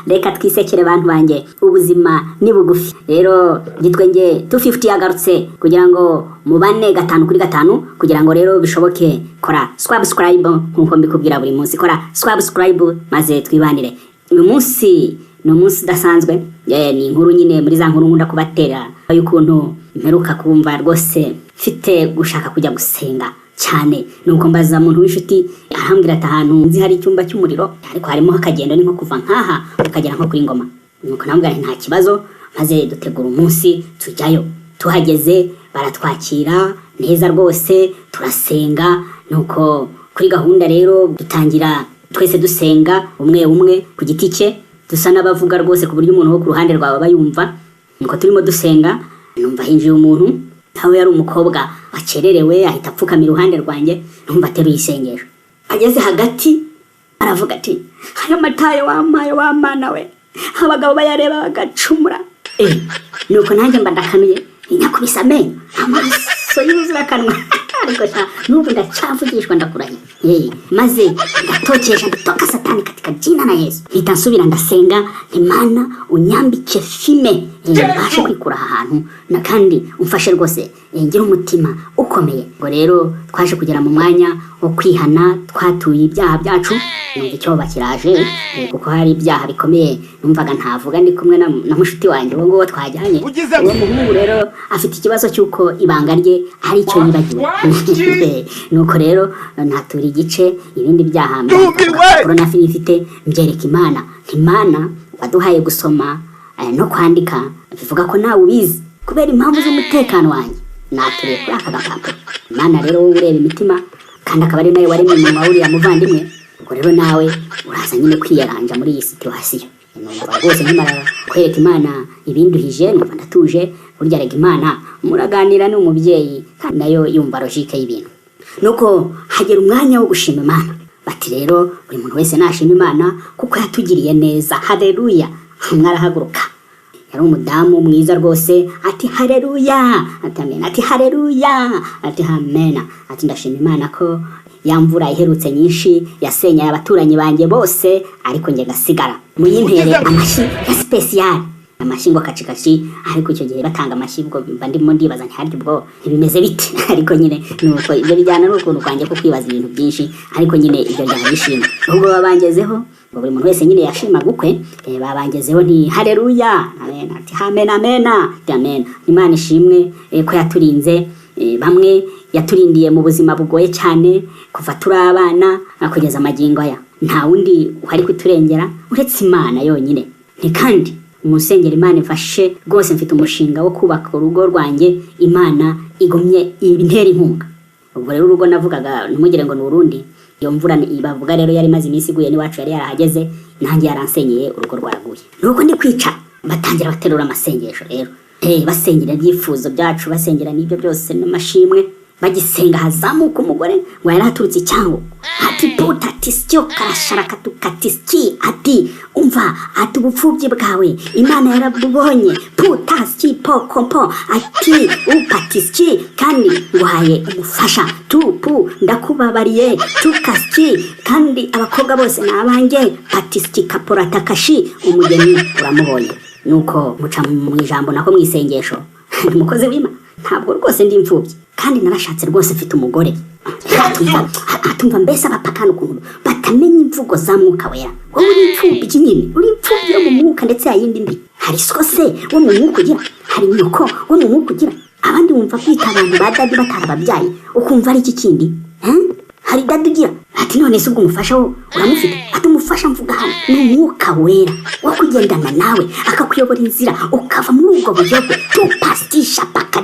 Reka twisekere bantu banjye, ubuzima ni bugufi. Rero Gitwenge 250 yagarutse kugira ngo mubane gatanu kuri gatanu. Kugira ngo rero bishoboke, kora subscribe nkuko mbikubwira buri munsi. Kora subscribe maze twibanire. Uyu munsi ni umunsi udasanzwe. Ni inkuru nyine muri za nkuru nkunda kubatera y'ukuntu mperuka kumva rwose mfite gushaka kujya gusenga cyane. Nuko mbaza umuntu w'inshuti, arambwira ati ahantu nzi hari icyumba cy'umuriro, ariko harimo akagendo, ni nko kuva nkaha ukagera nko kuri Ngoma. Nuko namubwira nti nta kibazo, maze dutegura umunsi tujyayo. Tuhageze baratwakira neza rwose, turasenga. Nuko kuri gahunda rero dutangira twese dusenga, umwe umwe ku giti cye, dusa n'abavuga rwose ku buryo umuntu wo ku ruhande rwawe aba yumva. Nuko turimo dusenga, numva hinjiye umuntu, aho yari umukobwa wakererewe, ahita apfukama iruhande rwanjye. Numva ateruye isengesho, ageze hagati aravuga ati: "Aya matayo wampaye wa Mana we, abagabo bayareba bagacumura." Nuko nanjye mba ndakanuye, nyakubise amenyo, amaso yuzuye akanwa, ariko sha n'ubu ndacyavugishwa, ndakurahiye. Maze ndatokesha, ndatoka satani katika jina na Yesu. Mpita nsubira ndasenga: "Imana, unyambike fime, mbashe kwikura aha hantu, na kandi umfashe rwose, ngire umutima ukomeye." Ngo rero twaje kugera mu mwanya wo kwihana, twatuye ibyaha byacu. Numva icyoba kiraje, kuko hari ibyaha bikomeye numvaga ntavuga ndi kumwe na mushuti wanjye, uwo nguwo twajyanye. Ugize Uwo muhungu rero afite ikibazo cy'uko ibanga rye ari icyo yibagiwe. Nuko rero natura igice, ibindi byaha Ndumiwe! na mfite mbyereka Imana. Imana waduhaye gusoma no kwandika, bivuga ko nawe ubizi. Kubera impamvu z'umutekano wanjye naturiye kuri aka gapapuro. Imana rero wowe ureba imitima, kandi akaba ari nawe waremye umunwa w'uriya muvandimwe, ubwo rero nawe uraza nyine kwiyaranja muri iyi situation. Numva rwose nkimara kwereka Imana ibinduhije, numva ndatuje. Burya rega Imana muraganira, ni umubyeyi, kandi nayo yumva logique y'ibintu. Nuko hagera umwanya wo gushima Imana. Bati rero buri muntu wese nashima Imana kuko yatugiriye neza, haleluya. Umwe arahaguruka, yari umudamu mwiza rwose, ati haleluya, ati amena, ati haleluya, ati amena, ati ndashima Imana ko ya mvura iherutse nyinshi yasenyeye abaturanyi banjye bose, ariko njye ngasigara. Muyimpere amashyi ya spécial, amashyi ngo kacikaci. Ariko icyo gihe batanga amashyi, ubwo mba ndimo ndibaza ntiharya ubwo ntibimeze bite? Ariko nyine nuko ibyo bijyana n'ukuntu kwanjye ko kwibaza ibintu byinshi, ariko nyine ibyo ryari ishimwe. Ubwo babangezeho ngo buri muntu wese nyine yashimaga ukwe. Babangezeho nti haleluya, amen, ati amen, amena, ati amen. Imana ishimwe ko yaturinze. Bamwe yaturindiye mu buzima bugoye cyane kuva turi abana kugeza amagingo aya, nta wundi uhari kuturengera uretse Imana yonyine. Ni kandi umusengera Imana imfashe rwose, mfite umushinga wo kubaka urugo rwanjye, Imana igumye intera inkunga. Ubwo rero urugo navugaga, ntimugire ngo ni urundi. Iyo mvura bavuga rero yari imaze iminsi iguye n'iwacu yari yarahageze, nanjye yaransenyeye, urugo rwaraguye. Nuko ndi kwica, batangira baterura amasengesho rero, basengera ibyifuzo byacu, basengera n'ibyo byose n'amashimwe. Bagisenga hazamuka umugore ngo yari aturutse icyango, ati puta, ati syo karasharakatukatisiki, ati umva, ati ubupfubyi bwawe Imana yarabubonye, puta ski po kompo, ati upatisiki, kandi nguhaye umufasha, tupu ndakubabariye, tukasiki, kandi abakobwa bose ni abanjye, patisiki kaporatakashi, umugeni uramubonye. Nuko muca mu ijambo, nako mu isengesho: "Umukozi w'Imana, ntabwo rwose ndi imfubyi, kandi narashatse rwose, mfite umugore." Atumva mbese abapakana ukuntu batamenya imvugo za Mwuka Wera. Wowe uri imfubyi nyine, uri imfubyi yo mu mwuka, ndetse yayindi mbi. Hari so wo mu mwuka ugira, hari nyoko wo mu mwuka ugira. Abandi wumva kwita abantu ba daddy batarababyaye, ukumva ari iki kindi, eh? Hari daddy ugira? Ati none se ubwo umufasha wo uramufite? Ati umufasha mvuga hano ni Umwuka Wera wo kugendana nawe, akakuyobora inzira ukava muri ubwo buryohe tupastisha paka.